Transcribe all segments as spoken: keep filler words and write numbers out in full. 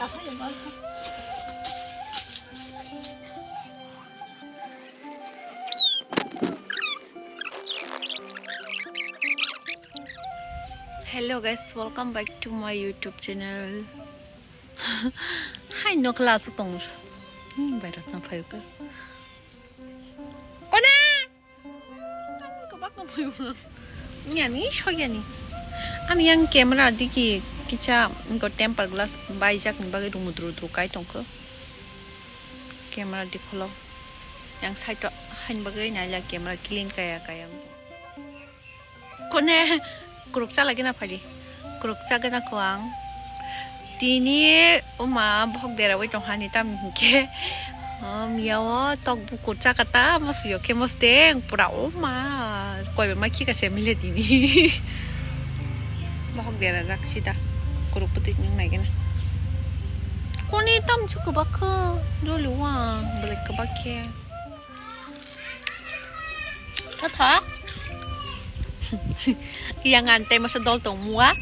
Hello guys, welcome back to my YouTube channel. Hai nokla asuk tong. Hmm, bairok na phayo ka. Kona! Kobak no phayo. Ani soyani. Ani yang camera diki kicha go temper glass baijak ni bagwi rung dru dru kai tongkho. Camera dikholo. Yang side to hain bagwi naila camera clean kaya kaya. Kone kuruksa lagi na phadi. Kuruksa gana ko ang. Tini oma bohok dera bai tong hani tam hinkhe. Miya o tok bukur chakata mos yo khe mos teng pura oma koi ma khika se mile tini. Bohok dera jak sida. Kuruk putui nung nai gana. Kone tam chu kubak kho. Doli wang belek kubak khe. Tha tha. Yang ante masa dol tong mua.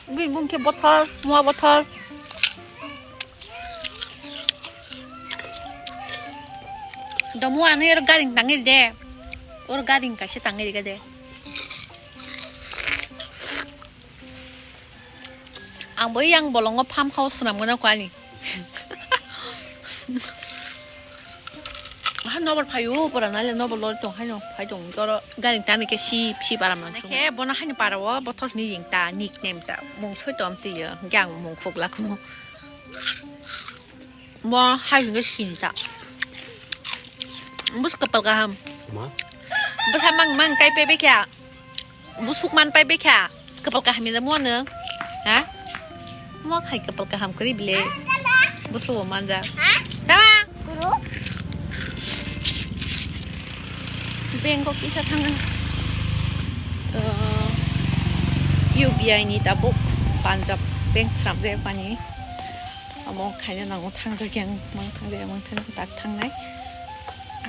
Bui bung khe bothor, mua bothor. Do mua ani ero garing tangir de. Or garing kaisa tangir de. Ang bo yang bolongo farm house swnam gana ko ani. Ha nobor phaio pura nai le nobor lori tong haino phai tong toro gari tani ke sip sip aram nang sung. Ke bono haino para o bothor ni ring ta nickname ta mung soi tom ti yo yang mung khuk lakmo. Bo hai hwnwi sinta. Bus kapal kaham. Ma? Bus hamang mang kai pebe kya? Busuk man pai bekha. Kapal kaham ni da mo no? Ha? Mo khai kapal kaham kari bile. Busu bo manja. Tama. Guru. Bank o kisa thang. Uh, U B I ni tabuk Punjab bank sram je pani. Amo khaina nango thang jak yang mang thang jak mang thang tak thang nai.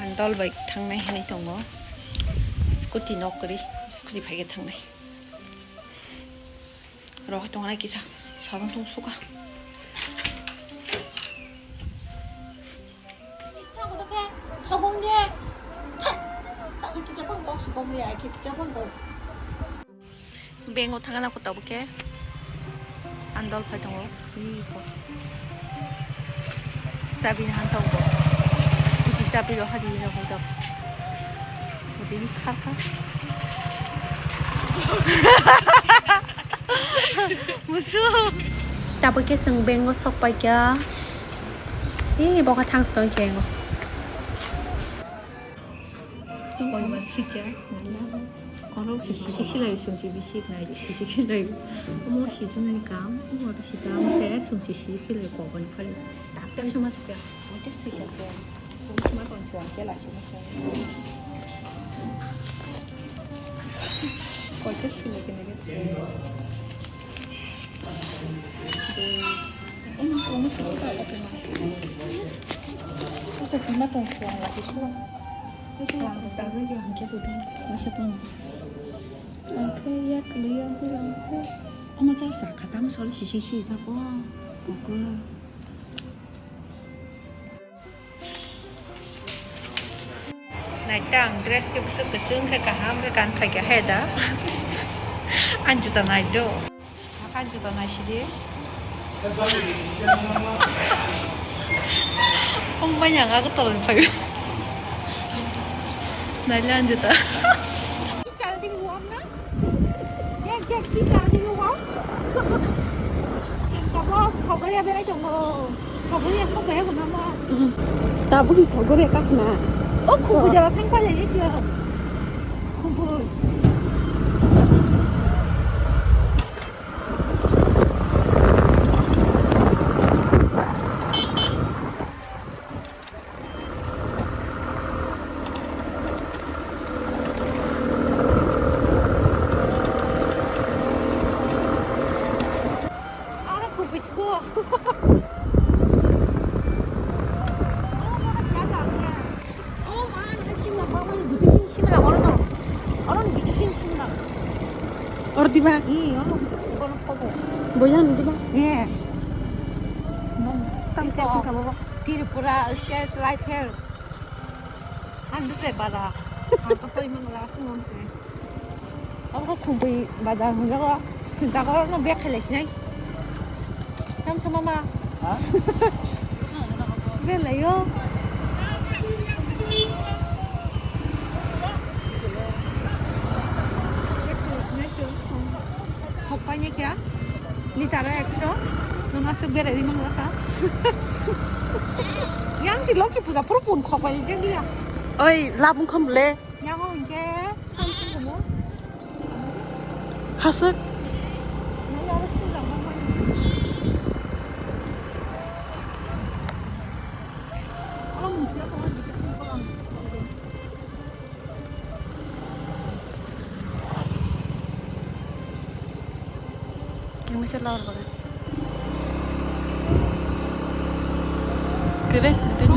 Ang dol bai thang nai hinui tongo. Scooty nok kwrwi, scooty phaikhe thangnai. Rohai tongnai kisa, sabon tong suka. Bank o thangna ko tabuk khe. Ang dol phai tongo. Ih, bo. Chabi ni han tongo. Scooty chabi rok hadi rok hoi tongo. Bini khar khar. Musu. Tabuk khe chwng bank o sok pai kha. Ih, bo khe thang si tong khe. Oro sisik silai sungsi bisik nai sisik silai. Omo sijwnai kam, omo sijak se sungsi sisik silai kokoni phali. Taktak suma sika. Oite sika se. Suma kon chuang ke la suma se. Koite sila kene ke. Omo cha sa kha tamo sori sisi si jago. Naita ang dress khe bwswk kwchwng khe kaham khe kan phaikha he da. Ang juta nai do. Ang juta nai sidi. Ang bai ang aga tolon phaio. Naila ang juta. Chal ding wam na. Ek ek ki chal ding wam. Sing tabok sogriya berai tongo. Sogriya sogriya guna ma. Tabuk si sogriya kakna. O khumbu jala thang pale ni sio. Khumbu. Or diba? Ih, ono. Boyan di ba? Eh. Tam Ito. Cheng sing kamo ba? Tripura State Rifle. Ang bislai bara. Ang to poi mang la sung se. Ang ko khumpi bazar hung jago. Sinta koro no bek khelai sinai. Tam sama ma. Ha? Belayo. Hokpai ne kya? Litaro ekso. Nung asuk berai di mang laka. Yang si Loki puja puro pun khokpai di dia. Oi, labung kham le. Yang o hingke samsung kumo. Hasuk. Nai aro sujak mang mani. Oro musia ko hingke sini ko ang. Kini se lor bagan. Kere, tini.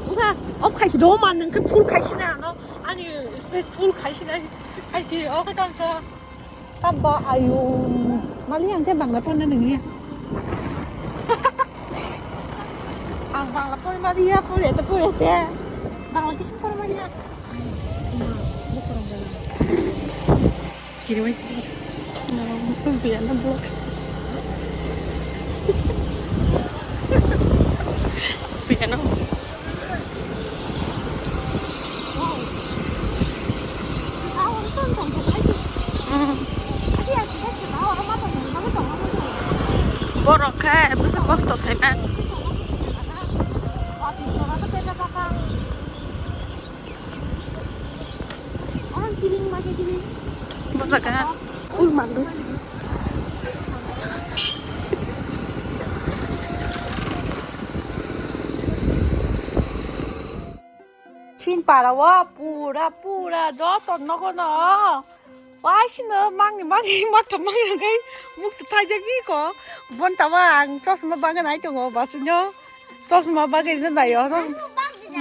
Buka, off khaisi do man nang khe full khaisi na no. Ani space full khaisi na. Khaisi, off khe tang cha. Tabba ayung. Mali ang khe bangla ponna nangya. Ang bangla pori maliya, pori ete, pori ete. Bangla kisim pori maliya. Kiri mai. Biyana blok. Biyana. Borok khe bwsa kosto saimang. Bwsa khe ul mandu. Chin para o pura pura joto nogo no. Wai sino mangi mangi mata mangi gai muksa thaijak ni ko. Bon tawa ang chosma bagwi nai tongo basino. Chosma bagwi no naio.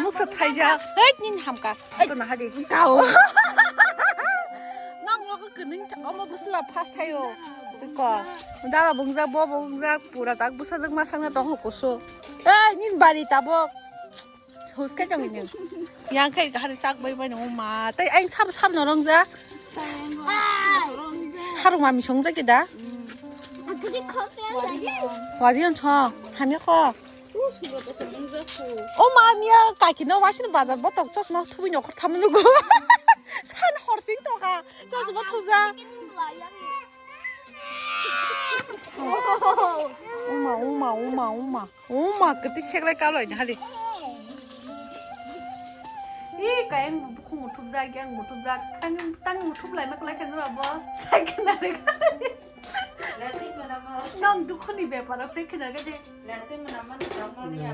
Muksa thaijak. Hei nini hamka. Ito na hadi. Kau. Nang logo kwnwi omo bwsla fast thaio. Ko. Dala bungjak bo bungjak pura tak bwsajak masang na tongo kusu. Ei nini bari tabok. Hus kai jong ini. Yang kai hari chak bai bai nung ma. Tai aing sab sab norong ja. Harung mami song ja kida. Wadi on song. Hamya ko. O ma miya kaki no wasin bazar botok chosma thubi nokor thamu nugo. San horsing toka. Chosma thuja. Uma, uma, uma, uma. Uma, kati seklai kalai ni hali. Ih, kayang bukhung muthupjak, yang muthupjak. Tang, tang muthup lai mak lai kanu abo. Sakena rega. Nang dukhuni bepar, apa kena gade? Lepte mwnam jalo ya.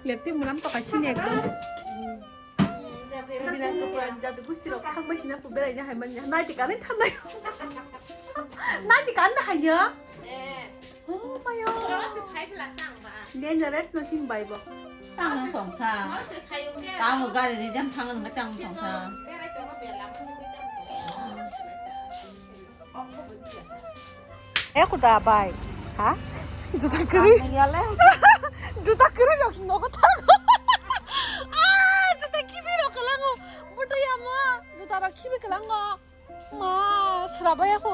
Lepte mwnam to kaisi ni ekdom. Bini ang kwpal jadu gusti rok thang bai sina ku berai na hai manya. Nai ti kanai thanai. Nai ti kan na hai ya. Oh my god. Dangerous no sing bai bo. Tang tong tha. Tang gari ni jam thang na tang tong tha. Eh, kuda bai. Ha? Juta kwrwi. Juta kwrwi rok nogo thango. Ah, juta khibi rok kwlango. Butu yamo. Juta rok khibi kwlango. Ma, srabai ako.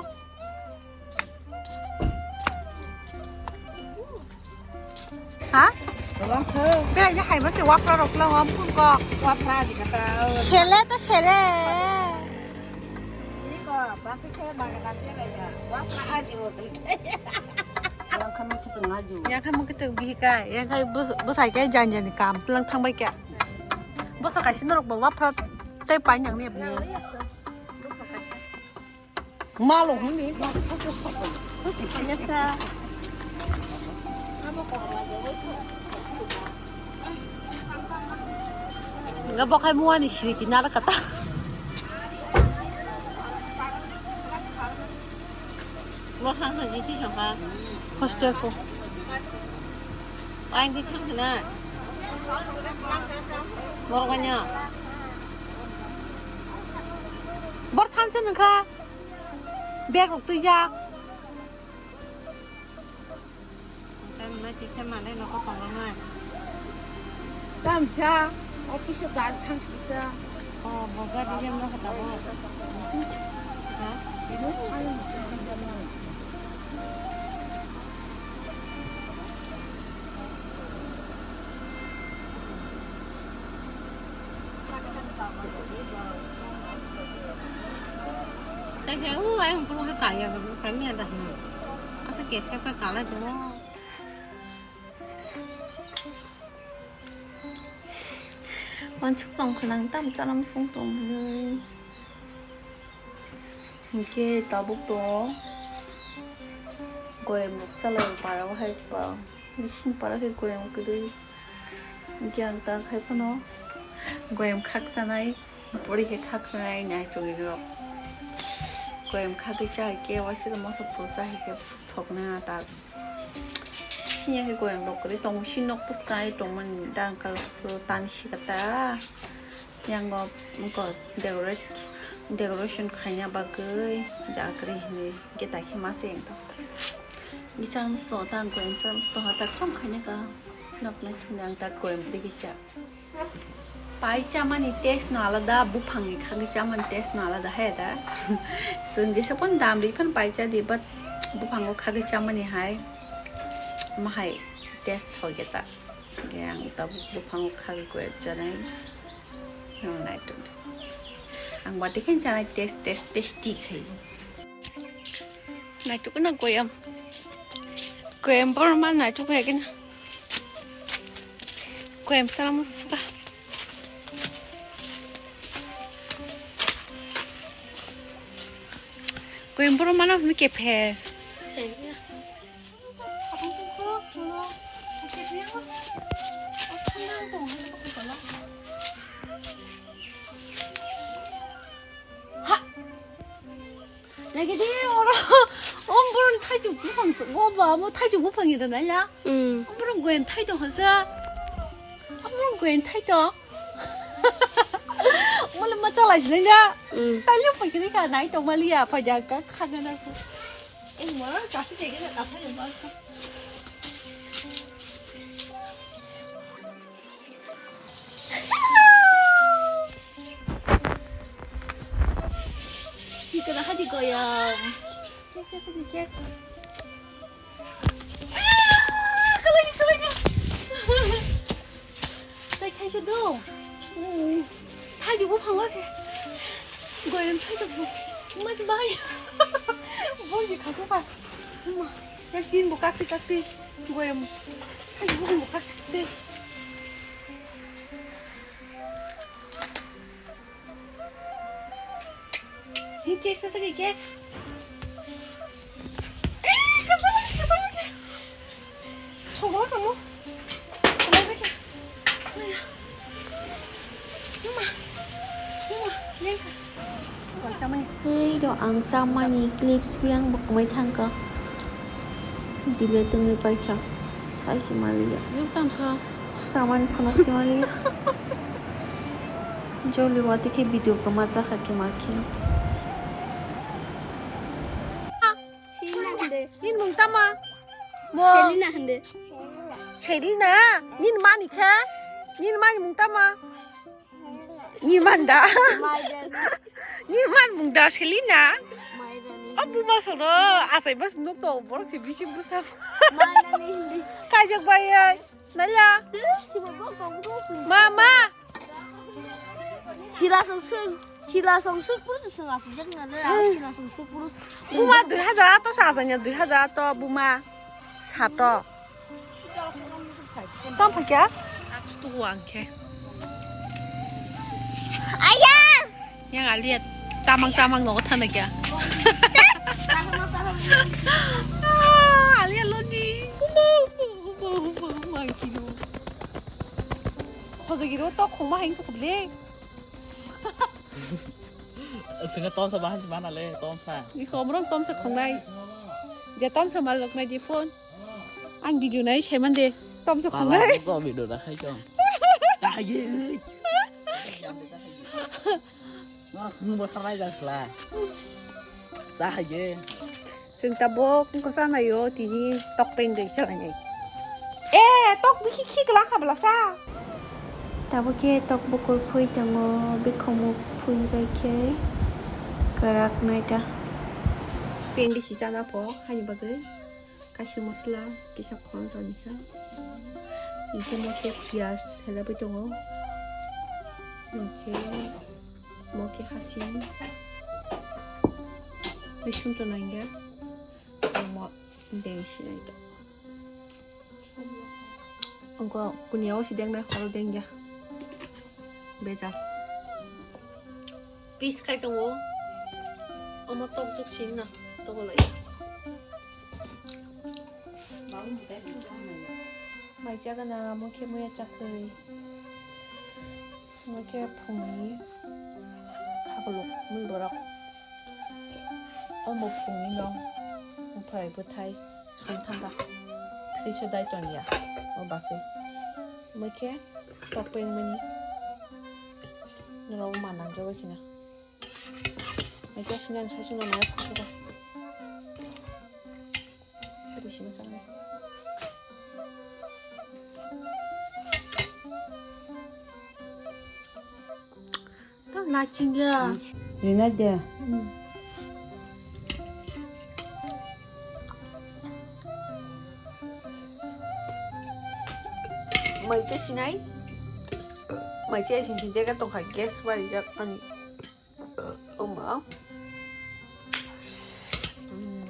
Ha? Tolong khe. Belaina hai mase wafra rok lang am kun ko. Wafra di kata. Sele to sele. Sini ko, pasti khe bagana belai ya. Wafra aji wo. Yang kami kita ngaju. Yang kami kita bihika, yang kai bus bus ai kai jan jan kam telang thang bai kya. Bus kai sini rok ba wafra tai pai yang ni abni. Malo huni. Kasi kanya sa. Nga bokai muani siri kinara kata. Mo hang na jiti sangka. Hostel ko. Ang di thang na. Borok manya. Bor thansa nungkha. Bag rok twijak. Tamsa office o gari thang sika. Oh, bo gari jam no hata bo. Ha? Tei khe, o ayang phuru khe kaya, kami ada hna. Asa kesep khe kala jabo. Wansuk tong khna ang tam chanam sung tong hwnwi. Hinkhe tabuk to goyam rok chalai para o hai pa. Bising para khe goyam kwrwi. Hinkhe ang ta khai phano goyam khakchanai, pori khe khakchanai nai chongwi rok. Goyam khagwi chahai khe waisa moso phul chahai khe bwswk thokna ta. Sini khe goyam rok kwrwi tongo, sini nok bwskango tongmani da wngkha tan sikata. Yango wngkha decorate, decoration khaina bagwi jaga kwrwi hinwi khe tai khe masa wngkha. Gichar mosok ta goyam char mosok ta tong khaina ka nok nai thungni ang ta goyam tei gichar. Pai chamani taste no alada, buphangni khagwi chamani taste no alada hai da. Chwng jesa phano dam ri phano pai cha di, but buphango khagwi chamani hai, ma hai taste thok ya ta. Ge ang tabuk buphango khagwi koi chanai. No nai tong. Ang bati khen chanai taste, taste, tasty khai. Naituk na goyam. Goyam borma naituk hai kena. Goyam salam suka. Goyam borma na hunu kephe. Ha! Naikhe de oro, o borok thaijok buphang tongo ba, omo thaijok buphang ni da naila. Mm. O borok goyam thai tong hasa. O borok goyam thai tong. Mole ma chalai sinai da. Mm. Tailio paikini ka nai tong maliya, paja ka khagana ko. Ei mora kasi tege na kasi ni ba. Hikana hadi goyam. Kes, kes, kes. Ah, kalanya, kalanya. Tai thaisa dong. Thaidi buphang o se. Goyam thaidi bu. Mas bai. Bonji khato pa. Ma, ek din bu kakti kakti. Goyam. Thaidi buphang bu kakti. Hi, kes na tagi, kes. Eh, kasar lagi, kasar lagi. Chogo kamu. Chogo lagi. Mama. Mama. Lengka. Hei, do ang chamani clips biang bukumai thangka. Delete wngwi paikha. Sai se maliya. Samani phunuk se maliya. Joli wati khe video kwma chakha khe ma kheno. Nini mung tama? Mo. Selina hande. Selina? Nini mani khe? Nini mani mung tama? Ni man da? Mairani. Ni man mung da Selina? Mairani. O buma sono achai bas nuk to borok si bisi busa. Mairani hindi. Kajak bai ai. Nala. Sila song suk, sila song suk, sila song suk purus sung asijak nala, sila song suk purus. Buma dui hajar ato sa ajanya dui hajar ato buma sato. Tamo kya? Aks tu wang khe. Ayah! Yang alia tamang tamang no thana kya? Ah, alia lodi. Monkey no. Khojo giro to khoma hing to kble. Sengke tomsa bahan si mana le tomsa. Ni khomrong tomsa khongnai. Je tomsa mal lok nai di phone. Ang video nai saiman de. Tomsa khongnai. Ko video da khai chong. Aye. Nor khung bo thalai jak la. Ta haye. Chwng tabuk wngkha chanaio tini tok peng dei chalainai. Eh, tok bikhi khi kwlangkha bwlasa. Tabuk khe tok bukur phui tongo, bikhomu phui bai khe kwrak nai ta. Peng bisi chana pho, haini bagwi kaisa masla kisa khon toni kha. Hingke mo khe piyaj helabwi tongo. Hingke mo khe hasing. Bising to nangya. Mo deng sinai to. Ongko kunia o si deng na horo deng ya. Beja. Pis kai tongo. Omo tok juk sin na. Togo lai. Mai chagana mo khe muya chakri. Mo khe phungni khakluk mui borok. Omo phungni nong bwphai bwthai song thangkha. Tei se dai tong ya o basi. Mo khe tok peng mani. Norok ma nang jabai khina. Mo khe sinani sai sung nang ya. Nachingya. Rina de. Mai che sinai. Mai che sin sin de ka tong kha gas bari jak ani. Oma. Hmm.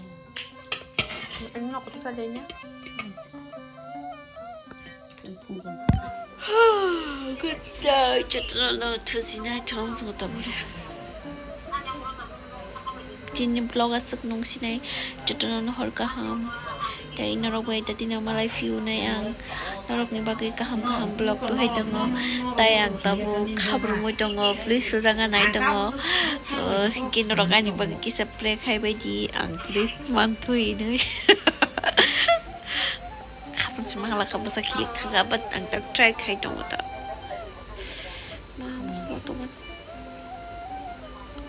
Ani no ko to sa de nya. Good day, jotono no thusinai tholong swngo tabule. Tini vlog aswk nung sinai, jotono no hor kaham. Tei norok bai da tini malai phiyunai ang. Norokni bagwi kaham kaham vlog bo hai tongo. Tai ang tabuk khabrumwi tongo, please sujanga nai tongo. Oh, hinkhe norok ani bagwi kisa pray khai bai di ang, please manthui hinwi. Khapang se mangla kha bwsa khilik thangkha, but ang tak try khai tongo ta. Ma, mo tongmani.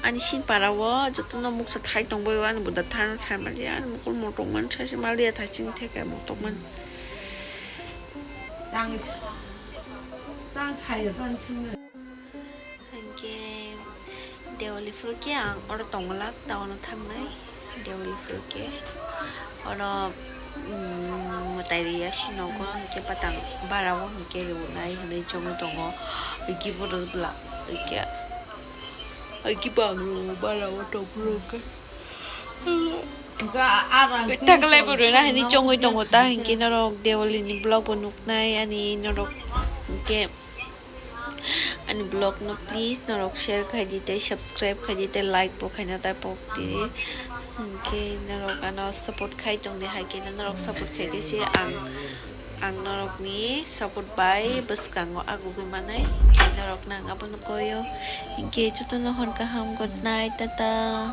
Ani sin para o jotono muksa thai tongbai o, ani buda thano sai mali, ani mukul mo tongmani sai se mali ya thai ching thai kai mo tongmani. Tang is-, tang sai san ching. Hingke Deoli phuru khe ang oro tongmwlak, town o thangnai. Deoli phuru khe oro, mm, mwtai ri ya sinogo, hingke patang bara o hingke rwnai hinui chongwi tongo. Hingke borok bwla hingke, hingke bang rwo bara o tong phuru khe. Taklai bo rwna hinui chongwi tongo ta, hingke norok Deoli ni vlog bo nuknai ani norok hingke. Ani vlog no please norok share khai di tei subscribe khai di tei like bo khaina ta pok di. Hingke norok ano support khai tong di, hai khe norok support khai khe se ang, ang norok ni support bai bwskango agugwi manai. Hingke norok nang abono koyo. Hingke jotono hor kaham, good night, tata.